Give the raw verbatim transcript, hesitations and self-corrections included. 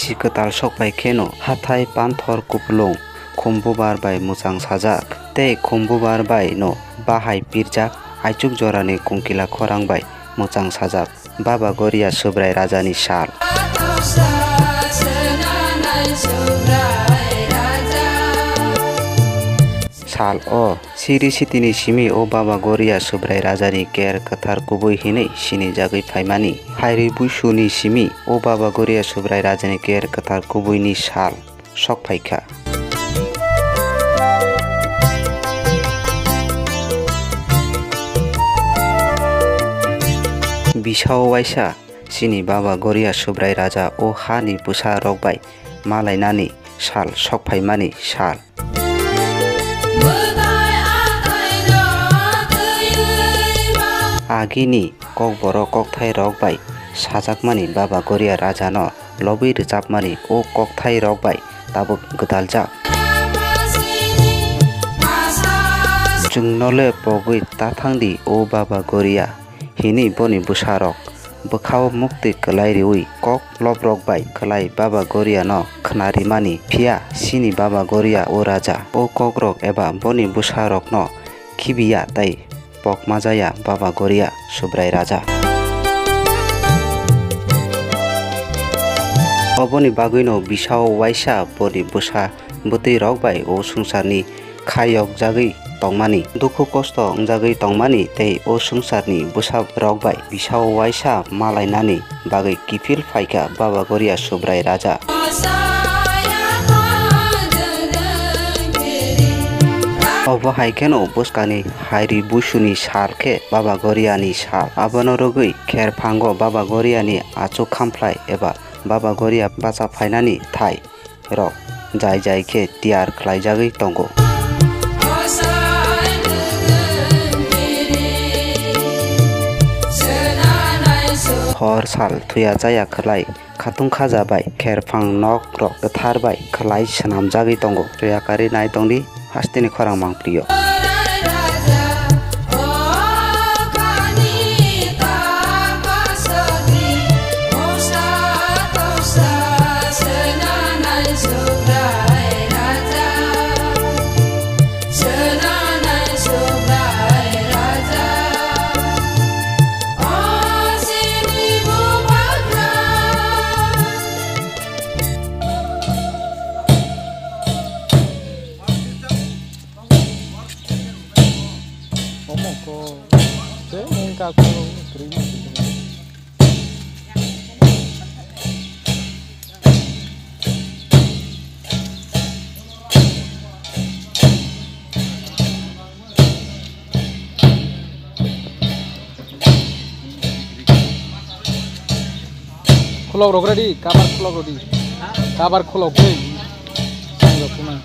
Kwtal sokphai kheno hathai panthor kupulung khumbubar bai mwchang sajak, tei khumbubar bai no bahai pirjak, aichuk jorani kungkila khorang bai mwchang sajak. Baba Goria Subrai Rajani sal. Sal o siri sitini simi o Baba Goria Subrai Rajani ker kwthar kubui hinwi sinijagwi phaimani. Hairi buisuni simi o Baba Goria Subrai Rajani ker kwthar kubuini sal sok phaikha. Bisao waisa chini Baba Goria Subrai Raja o hani bwsa rok bai malainani sal sok phaimani sal. Agini kokborok kokthai rok bai sajakmani Baba Goria Raja no lobwi rwchapmani o kokthai rok bai tabuk gwdaljak. Chwngno le pogwi ta thangdi o Baba Goria, hinwi boni bwsarok bwkhao muktwi kwlai riwi kok lobrok bai kwlai Baba Goria no khna rimani. Phiya chini Baba Goria o raja o kokrok eba boni bwsarok no khibiya tei pokma jaya Baba Goria Subrai Raja. Oboni bagwino bisao waisa boni bwsa bwtwi rok bai o swngcharni khayokjagwi tongmani, dukhu kosto wngjagwi tongmani tei o swngcharni bwsa rok bai bisao waisa malainani bagwi kiphil phaikha Baba Goria Subrai Raja. Obo hai kheno bwskangni hairi buisuni sal khe Baba Goriani sal. Abono rwgwi kherphango Baba Goriani achuk khamplai eba Baba Goria bacha phainani thai rok jai jai khe tiyar khlaijagwi tongo. Hor sal thuya chaya khlai khatung khaja bai kherphang nok rok kwthar bai khlai swnamjagwi tongo. Chuya karwi nai tongdi hasteni khorang mangpli o. Omo ko, se mengka ko, terima kasih. Khulok rok ready, cover khulok ready. Cover khulok dei. Ang rok khuna.